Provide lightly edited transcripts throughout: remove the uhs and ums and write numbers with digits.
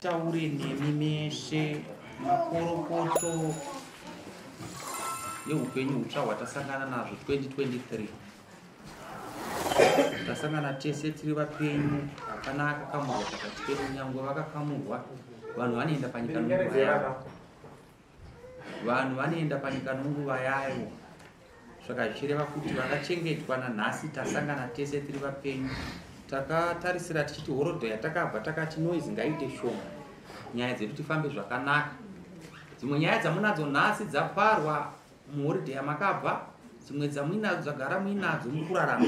Taure nemi meshe makorokoto yeupenyu hutsva hwatasangana nazvo 2023. Tasangana tese tiri vapenyu, hapana akakamurwa pakati pedu, nyangwe vakakamurwa vanhu vanoenda panyika nonguva yavo. Vanhu vanoenda panyika nonguva yayo. Saka zvichireva kuti vakachengetwa nanhasi tasangana tese tiri vapenyu. Takatarisira tichiti horodho yatakabva takati noise ngaiite shoma, nyaya dzedu tifambe zvakanaka. Dzimwe nyaya dzamunadzo nhasi dzaparwa muhoridhe yamakabva, dzimwe dzamuinadzo dzagara muinadzo mukurarama.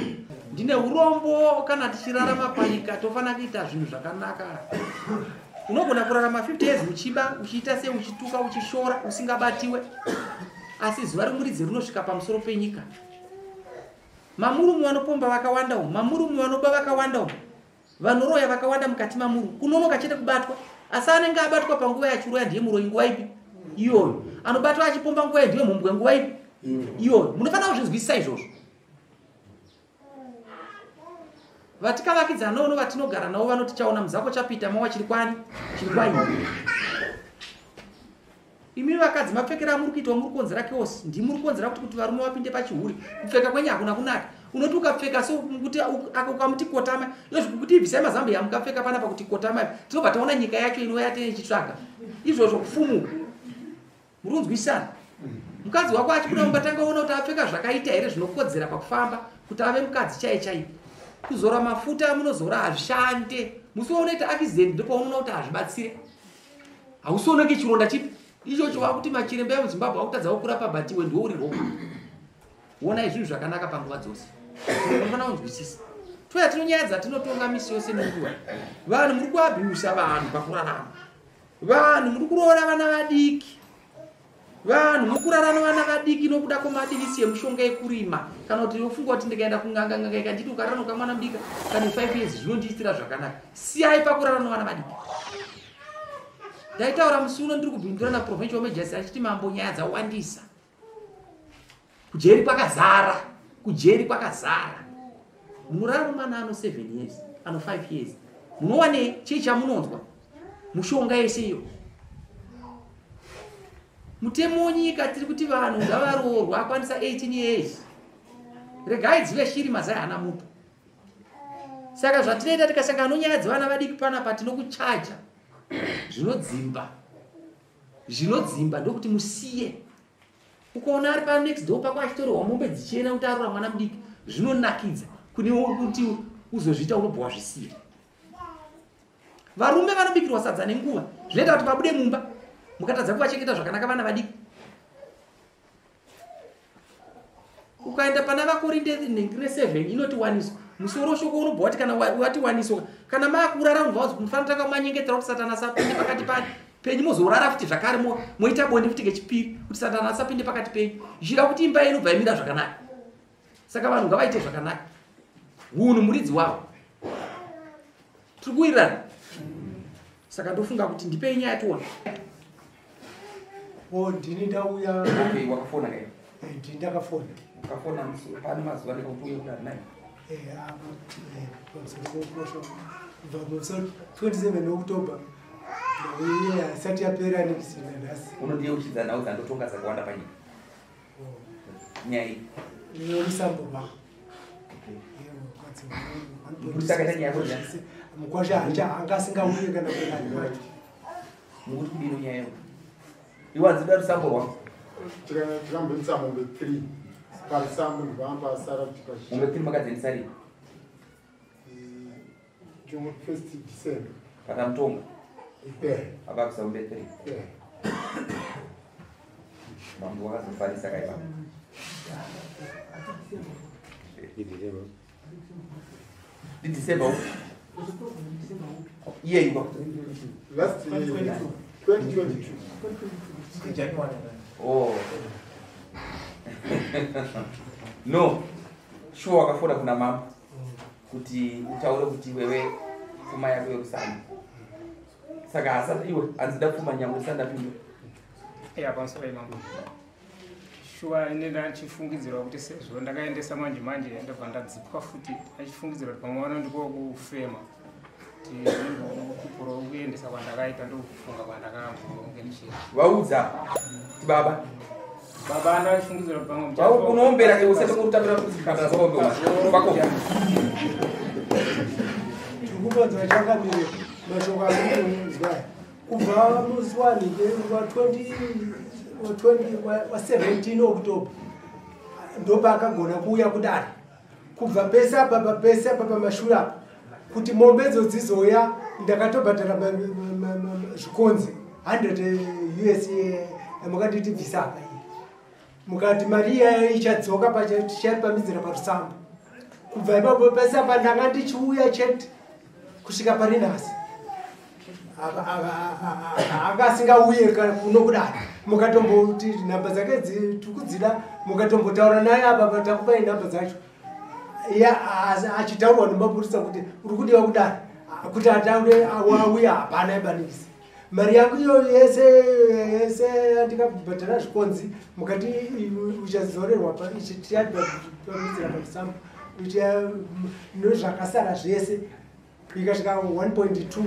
Ndine urombo kana tichirarama panyika tofanira kuita zvinhu zvakanaka. Unogona kurarama 50 years uchiba, uchiita sei, uchituka, uchishora, usingabatiwe, asi zuva remuridzi rinosvika pamusoro penyika. Mamurume vanopomba vakawanda umu, mamurume vanoba vakawanda umu, vanoroya vakawanda mukati mamuru. Kunonoka chete kubatwa, asi anenge abatwa panguva yachiroya ndiye muroyi nguva ipi iyoyo, anobatwa achipomba nguva ndiye mhombwe nguva ipi iyoyo. Munofanira kuzvinzwisisa izvozvo. Vatikavakidzana vatinogara navo vanoti chaona muzako chapita mawa chiri kwani chiri kwaini. Imi vakadzi mapfekera amuri kuitwa muri kukonzera chaos, ndimuri kukonzera kuti varume vapinde pachihure. Kupfeka kwenyu hakuna kunaka. Unoti ukapfeka so kuti ukamuti kotama, izvozvo kuti ibvisai mazambiya mukapfeka panapa kuti kotama, tinobva taona nyika yacho inouya tichitsvaga. Izvozvo kufumuka. Muri kunzwisana? Mukadzi wako achibuda mumba tanga ona kuti apfeka zvakaita here zvinokodzera pakufamba kuti ave mukadzi chaiye chaiye. Kuzora mafuta amunozora hazvishande. Musi waunoita accident ndopaunoona kuti hazvibatsire. Hausioneki chironda chipi ichocho wakuti machiremba emuZimbabwe akutadza kurapa but iwe ndiwe uri wrong. Wonai zvinhu zvakanaka panguva dzose. Unofanira kunzwisisa. Touya tino nyaya dzatinotonga misi yose nenguva. Vanhu muri kuabhiusa vanhu pakurarama. Vanhu muri kuroora vana vadiki. Vanhu muri kurara nevana vadiki nokuda kwemadivisi emushonga ekurima. Kana kuti unofunga kuti ndikaenda kun'anga n'anga ikanditi ukarara nokamwana mudiki kane 5 years zvinondiitira zvakanaka. Siyai pakurara nevana vadiki. Ndaitaura musi uno ndiri kubvindura naProvincial Major achiti mambo nyaya dzawandisa. Kujeri kwakazara, kujeri kwakazara. Munorara nomwana ano 7 years, ano 5 years. Munowanei? Chii chamunonzwa? Mushonga yese iyo. Mutemo wenyika tiri kuti vanhu ngavaroorwa akwanisa 18 years. Regai dzive shiri mazai haana muto. Saka zvatinoita tikasangana nonyaya dzevana vadiki panapa tinokuchaja zvinodzimba. Zvinodzimba ndokuti musiye. Ukaona ari pa next door pako achitorerwa mombe dzichienda kuti arora mwana mudiki, zvinonakidza kune kuti uzozviita unobva wazvisiya. Varume vanobikirwa sadza nenguva zvinoita kuti vabude mumba mukatadza kuvachengeta zvakanaka vana vadiki. Ukaenda pana vaKorinde 7 inoti waniswa musoro shoko unobva wati kana wati waniswa kana makurara unobva wazi mufanira tanga manyengetera kuti Satani asapinde pakati penyu mozorara futi zvakare moita bonde futi kechipiri kuti Satani asapinde pakati penyu zvichida kuti imba yenyu inobva yamira zvakanaka. Saka vanhu ngavaite zvakanaka. Hunhu muridzi wavo. Tiri kuwirirana. Saka ndofunga kuti ndipei nyaya tione. Oh, ndini ndauya. Okay, wakafona kai? Ndini ndakafona. Wakafona pane mazuva ndikakuti uye kudari nai? Pamusoro pokosha. Kubva musi 27 October. Ndauya isati yapera nekusina nhasi. Unondiyeuchidza nhau dzandotonga dzakawanda panyika. Nyaya iyi. Nemusambo rwako. Mukwasha anga asingauye kana kuenda kwacho. Mukuti kudini nyaya iyo? Iwe hanzida rusambo rwako. Tikambonisa mombe 3 parusambo ndibva pasara kuti Mombe 3 makadzendisa rini? 1 December. Pakamutonga. Avakusa mombe 3. Mambo wakazofarisa kaipa. December. Iye yuko. Last year 2022. January. Oh. No. Sure wakafona kuna mama kuti utaure kuti wewe pfuma yako yekusana. Saka asati iwe anzida pfuma nyangwe sandapindura. Ya pamusoro mambo. Shuwa ine ndachifungidzirwa kuti sezvo ndakaendesa manje manje ndabva ndadzipwa futi achifungidzirwa kuti pamwe vanondiko kufema. Kuti ndinokupura kuendesa kwandakaita ndokufunga kwandakambonge ndichiita. Vaudza kuti baba. Baba ndachifungidzirwa kuti pamwe Vau unoombera iwe usati kutambira kuzvipatara zvaombe. Kwako. Tikupanzwa chakamire mashoko akunzwa. Kubva musi wanike wa 17 October ndopaakagona kuuya kudare. Kubva pese apa pese apa pamashure apa kuti mombe idzo dzizoya ndakatobhadhara zvikonzi 100 US mukanditi bvisa apa iyi. Mukati mari iya ichadzoka tichaipamidzira parusambo. Kubva ipapo pese apa ndanga ndichiuya chete kusvika pari nhasi. Anga asingauye kuno kudare. Mukatomboti nhamba dzake tikudzida mukatombotaura naye apa takupai nhamba dzacho. Achitaurwa nemapurisa kuti uri kudiwa kudare kuti ataure auya hapana ibanisi. Mari yangu iyo yese yese yandikabhadhara zvikonzi mukati uchazorerwa tichapamidzira pamusambo nezvakasara zvese ikasvika 1.2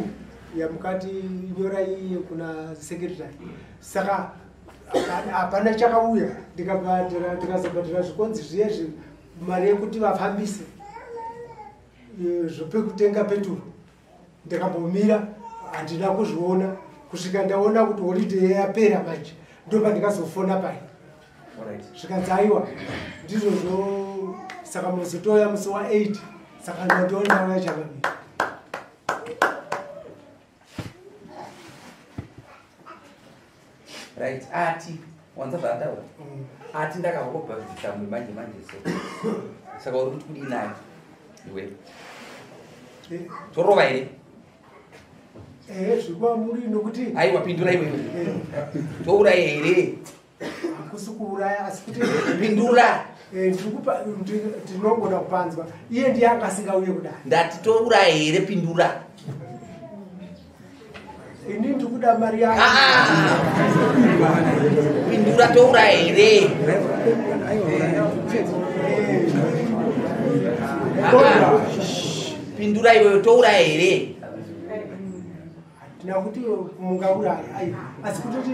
yamukati nyora iye kuna secretary. Saka hapana chakauya ndikazobhadhara zvikonzi zviyezvi mari yekuti vafambise zvepekutenga peturu. Ndakambomira handina kuzviona kusvika ndaona kuti holiday yapera manje ndopandikazofona pai. Zvikanzi aiwa ndizvozvo. Saka muzotoya musi wa8 saka ndandiona ndauya chakamira. Right, ati wanza zvaataura. Ati ndakahobva manje manje so. Saka uri kuti kudii naye iwe? Torova here? Zvikwamuri nokuti aiwa pindura iwe. Touraya here? Hakusi kuuraya asi kuti pindura. Ndinogona kupanzwa. Iye ndiye akasingauye kudai. Ndati touraya here pindura. Ini ndikuda mari yangu. Pindura touraya here? Pindura iwewe touraya here? Handina kuti mungauraya aiwa asi kutoti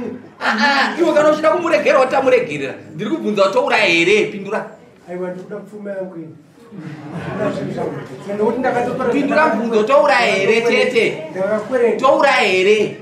iwe kana uchida kumuregerera watamuregerera. Ndiri kubvunza touraya here? Pindura. Aiwa ndikuda pfuma yangu ini. Pindura mubvunzo touraya here chete? Touraya here?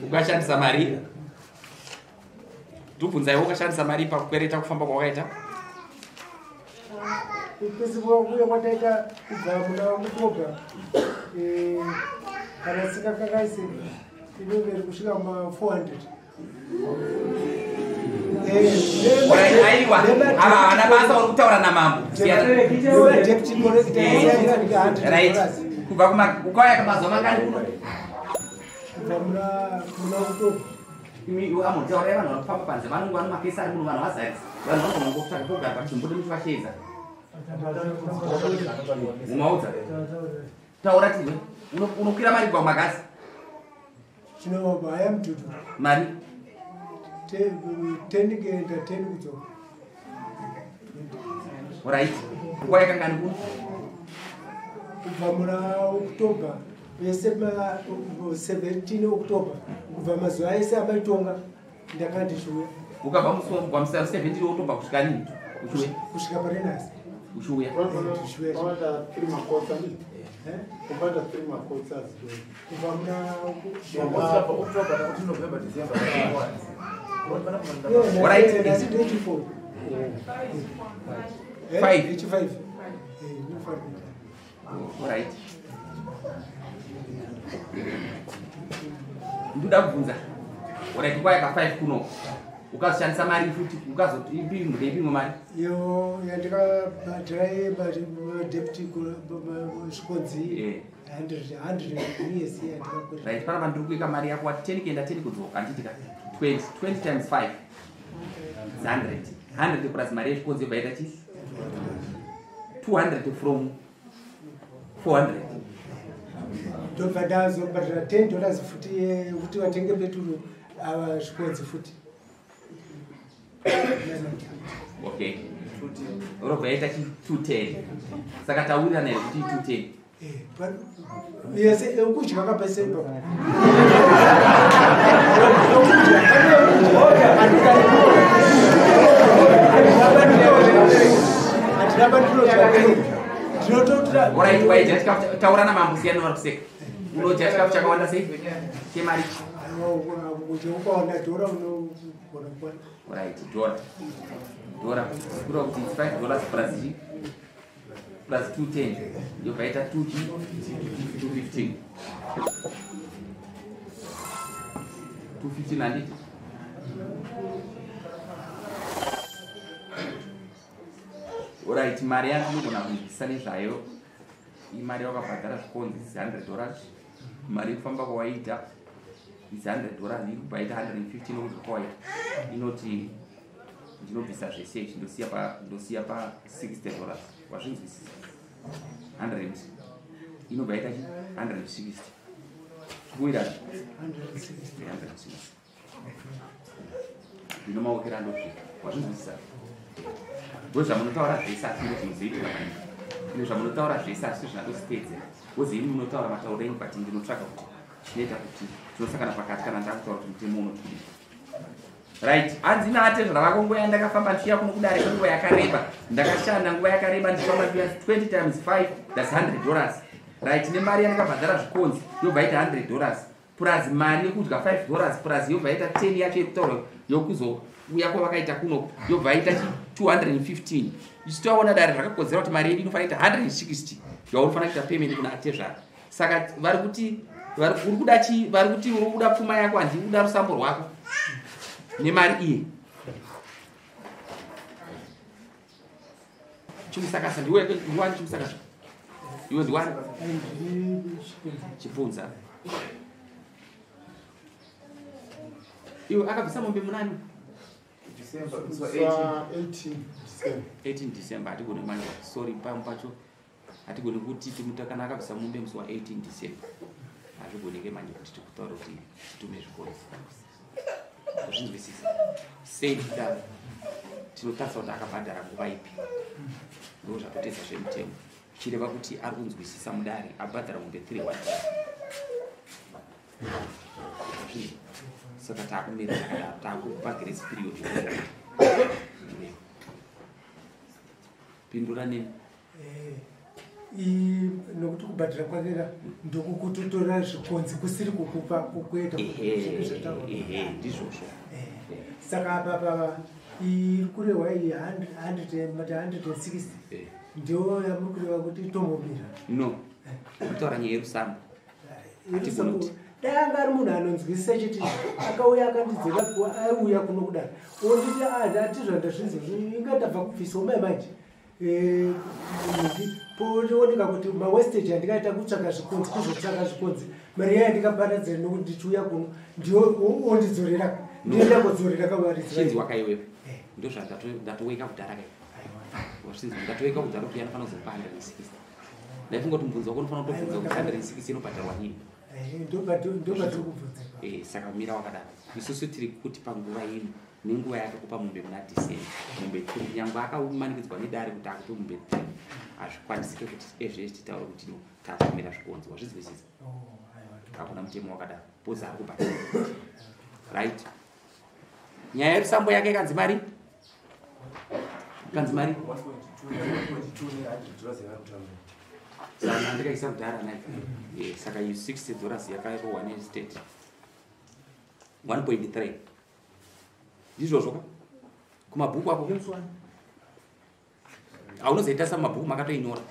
Ukashandisa mari ndobvunza iwe ukashandisa mari pakukwereta kufamba kwawakaita? Pese kuuya kwataita kubva muna October kana singakakaise inenge iri kusvika ma 400. Aiwa, ava havana basa, uri kutaura namambo. Right, kubva ukauya mazuva mangani kuno? Kubva muna October. Amutaurai, vanhu vari kufamba panze, vanonge vano makesi ari muno, vanhu vazarisa, vanhu vanogona kungotsvaka pogara pachimbude muchivashedza. Mumaudza, taura tizwe. Unokwira mari kubva kumagazi? Chinobaya mututu. Mari? 10 kuenda, 10 kudzoka. Right, nguva yakangani kuno? Kubva muna October pese, ma 17 October, kubva mazuva ese amaitonga ndanga ndichiuya. Ukabva musi kubva musi 17 October kusvika nini uchiuya? Kusvika parenasi. Uchiuya. Pavaita three makotsa ndi kubaita three makotsa azidoi. Kubva muna October, kuti November, December. Alright. Nhasi 24. Five. 5. Alright, ndoda kubvunza. Alright, nguva yaka 5 kuno ukazoshandisa mari futi, ukazotipimwe mari? Iyo yandikabhadhara deputy svikonzi, 100 yes, yandikakwira. Right, panapa ndiri kuika mari yako, wati 10 kuenda, 10 kudzoka, handitika? 20, 20 times 5 is 100. 100 plus mari yezvikonzi yobva yaita chi 200 from 400. Ndobva ndazobhadhara $10 futi yekuti vatenge peturu, ava zvikonzi futi. Okay, robva yaita chi 210. Saka taurirana here kuti 210? Yese kudya kapese ipapo. Handina pandinodya, ndinototira. Alright, waidya chikafu? Taura namambo, siyana vari kuseka. Unodya chikafu chakawanda sei, chemari? Kudya ukaona dhora unogona kukwana. Alright, dhora, dhora, kureva kuti its $5 plus chi plus 210, yobva yaita 2 chi 215, 215, handiti? Alright, mari yandinogona kunzwisisa nezvayo, imari yakabhadhara zvikonzi is $100, mari yekufamba kwawaita is $100, iri kubva yaita 115. Nokudya kwawaita, inoti ndinobvisa zvese izvi, ndosiya pa $60. Wazvinzwisisa? 100 inobva yaita chi 160. Kuwira 160. 160 ndino maokera andosvika. Wazvinzwisisa? Ndo zvamunotaura zvese, asi ndo zvinozoitika panyika. Ino zvamunotaura zvese asi zvinatositedzera wozi imi munotaura matauro enyu, but ndinotsvaga kuti chinoita kuti tinosangana pakati kana ndakutaura kuti mutemo unotidii. Right, hanzi naatezvara vako, nguva yandakafamba ndichiuya kuno kudare kwenguva yakareba, ndakashanda nguva yakareba ndichifamba ndichiuya, 20 times 5, that's $100. Right, nemari yandakabhadhara zvikonzi yobva yaita $100, plus mari yekudya $5, plus yobva yaita 10 yacho yekutaura yokuzouya kwavakaita kuno, yobva yaita chi 215. Isu taona dare zvakakodzera kuti mari yedu inofanira kuita 160 yaunofanira kuita payment kuna atezvara. Saka vari kuti uri kuda chi, vari kuti uri kuda pfuma yako, handii kuda rusambo rwako nemari iye. Chimusakasa ndiwe, ndiwani chimusakasa? Iwe ndiwani? Chibvunza iwe, akabvisa mombe munani? December, musi wa 18. 18 December. 18 December. Hatigoni manje, sorry, pamwe pacho hatigoni kuti timuta kana akabvisa mombe musi wa 18 December, hazvigoneke manje kuti tikutaura kuti titume zvikonzi. Zvinzwisisa sei? Kudaro tinotarisa kuti akabhadhara nguva ipi, ndo zvatotedza zvemutemo, zvichireva kuti ari kunzwisisa mudare abhadhara mombe 3. Saka taakumira zvakadaro, taakupa grace period. Pindura neni. Nokuti kubhadhara kwakeka ndokukutotora zvikonzi kusiri kukupa kukuita. Ehe, ndizvozvo. Saka apa pava iri kurehwa iyi 100, mati 160, ndiyo yamuri kureva kuti itombomira? No, kutaura nyaya yerusambo. Hatigoni kuti Dai anga ari munhu anonzwisisa chete, akauya akandidzera, aiuya kuno kudaro onditi atizva ndazvinzi inga ndabva kubvisawo mai manje pooneka kuti mawestage andikaita kutsvaka zvikonzi, kuzotsvaka zvikonzi, mari yaya ndikaparadzira nokuti ndichiuya kuno ndiyo ondidzorera, ndienda kudzorera kavaridzi. Chinzwa kaiwewe, ndozvandatoweka kudhara kai. Wazvinzwa, ndatoweka kudhara kuti anofanira kuzopa 160. Ndaifunga kuti mubvunzo wako unofanira kutobvunza kuti 160 inobhadharwa nini. Ndobatiri kubvunza. Saka mira wakadaro. Isusu tiri kuti panguva ino nenguva yakakupa mombe muna December, mombe 3, nyangwe akamanikidzwa nedare kuti akupe mombe 3, hazvikwanisike kuti ezvezvi titaure kuti no takumira zvikonzi. Wazvinzwisisa? Hakuna mutemo wakadaro pozi ari kubhadhara, right? Nyaya yerusambo yake ikanzi mari, ikanzi mari. $1.2 ne$100 yavari kutaura. Saka ndikaisa kudhara nai. Saka iyi $60 yakarohwa nestate 1.3, ndizvozvo ka kumabhuku ako haunozoita samabhuku makatoinyora.